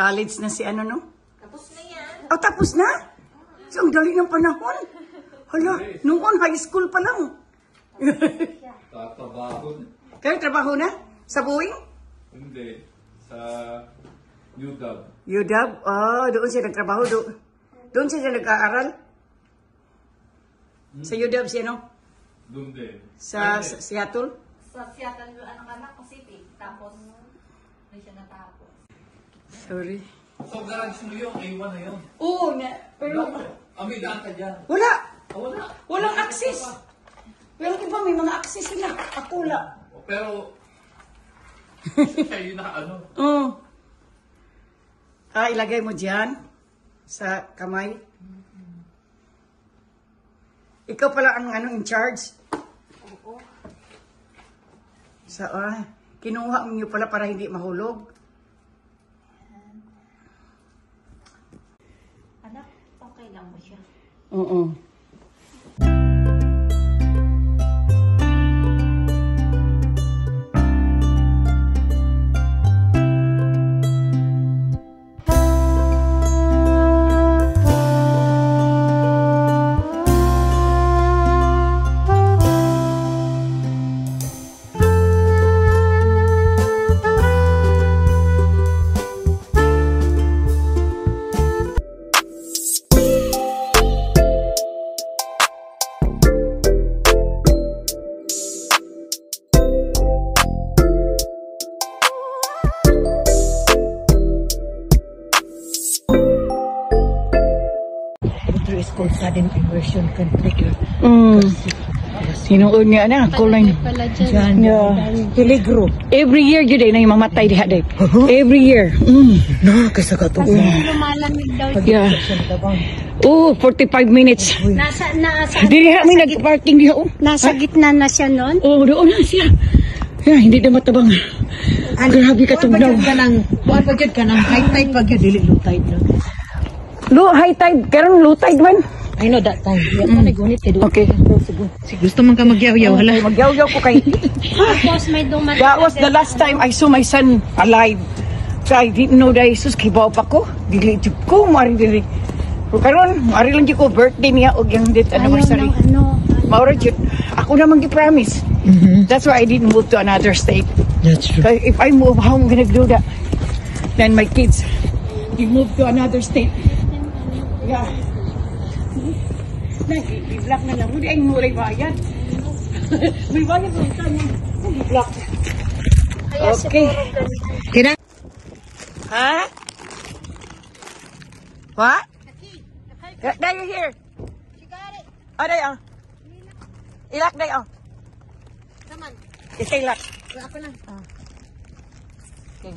College na si ano, no? Tapos na yan. Oh, tapos na? So, ang dali ng panahon. Hala, noon high school pa lang. Tatrabaho na. Kaya trabaho na? Sa Boeing? Hindi. Sa UW. UW? Oh, doon siya nagtrabaho. Doon siya nag-aaral? Sa UW siya, no? Doon din. Sa, Ay, sa Seattle? Sa Seattle, ano anak ko, City. Tapos, doon siya natapos. Sorry. So, garage mo yun. A1 na yun. Oo, na, pero Ah, may daan ka dyan. wala. Ah, wala. Walang access. Pero iba may mga access sila. Ako wala. Oh, pero, siya yun na ano. Oo. Ah, ilagay mo dyan sa kamay. Ikaw pala ang ano in charge. Oo. Sa kinuha niyo pala para hindi mahulog. Anak, okay lang mo siya. Oo. There is called sudden immersion can trigger. Sinuod niya na, kulay. Diyan. Yeah. Peligro. Every year yun eh, na yung mamatay diha day. Every year. Na, kaysa ka to. Lumalamig daw. Yeah. Oh, 45 minutes. Nasa, Diri ha, may nag-parking diha. Oh. nasa gitna na siya nun. Oh, doon na siya. Yeah, hindi na matabang. Grabe ka tugnaw. Kuan pa gyud ka ng high tide pa gyud, dili low tide no. Low, high tide. Karon low tide man. I know that time. Ya ko nagunit kay Okay. Gusto man ka magyaw-yaw hala. Magyaw-yaw ko kay. Tapos may dumating. That was the last time I saw my son alive. So I didn't know that Jesus kibaw pa ko. Dili jud ko mari dili. Pero karon, mari lang jud ko birthday niya og yung death Ayaw anniversary. ng ano. Maura jud. Ako naman gi-promise. That's why I didn't move to another state. That's true. Kay if I move, how am I gonna do that? Then my kids, you move to another state. Yeah. Na, i-block na lang. Hindi ay mulay bayad. May bayad mo ito. I-block. Kaya Okay. siguro ganun. Kina Ha? What? There you here. Oh, there oh. I-lock there oh. Come on. Sige, lock. Ako na. Okay.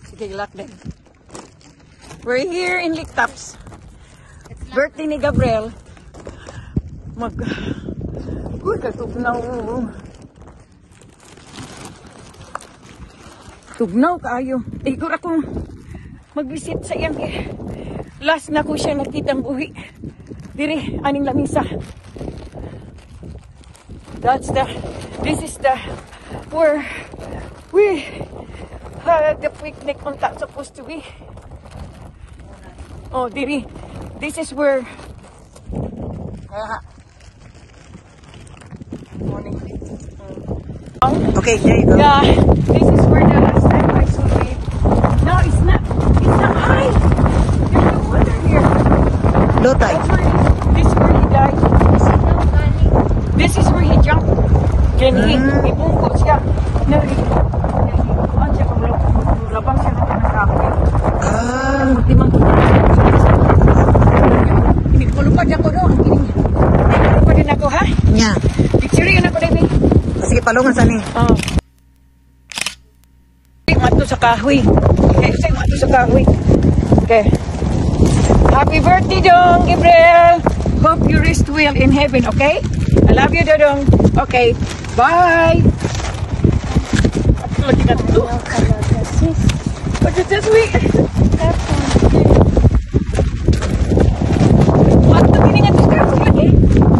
Sige, lock din. We're here in Lictaps. Birthday ni Gabriel. Mag... Uy, katugnaw. Tugnaw kaayo. Igor akong mag-visit sa iyang last na ko siya nakitang buhi. Diri, aning lamisa. This is the, where we had the picnic on that supposed to be. Oh, diri. This is where, morning. Okay, there you go. Yeah, this is where the last time I saw it. No, it's not. It's not high. There's no water here. Low tide. That's where this is where he died. This is where he jumped. Then he, ibungko siya. No, he, kuan siya, labang siya ng kahoy. Ah, Di man ko. Hindi ako no. Ang kining. Palupad din ako ha. Nya. Picture yun ako, baby. Sige, palungan sa ni. Oh. Mato sa kahoy. Okay, say mato sa kahoy. Okay. Happy birthday, Dong Gabriel. Hope you rest well in heaven, okay? I love you, Dodong. Okay. Bye. Lagi na to. Talaga, sis. Pagkatapos, we. Careful. Mato kini nga to sa lagi.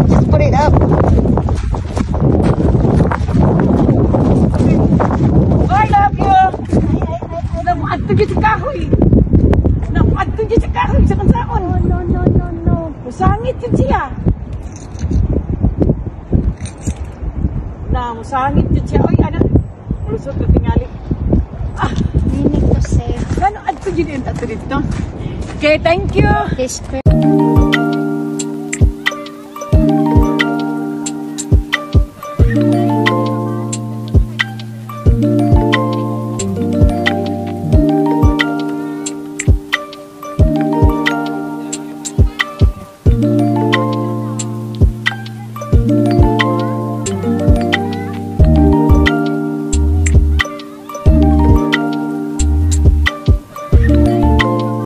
Just put it up. Bye, love you. Ato gyud sa kahoy. Musangit yun siya. Na, musangit yun siya. Oy, anak. Lusot na tingali. Ah, We need to save gano adto yun yung ato dito. Okay, thank you. this person.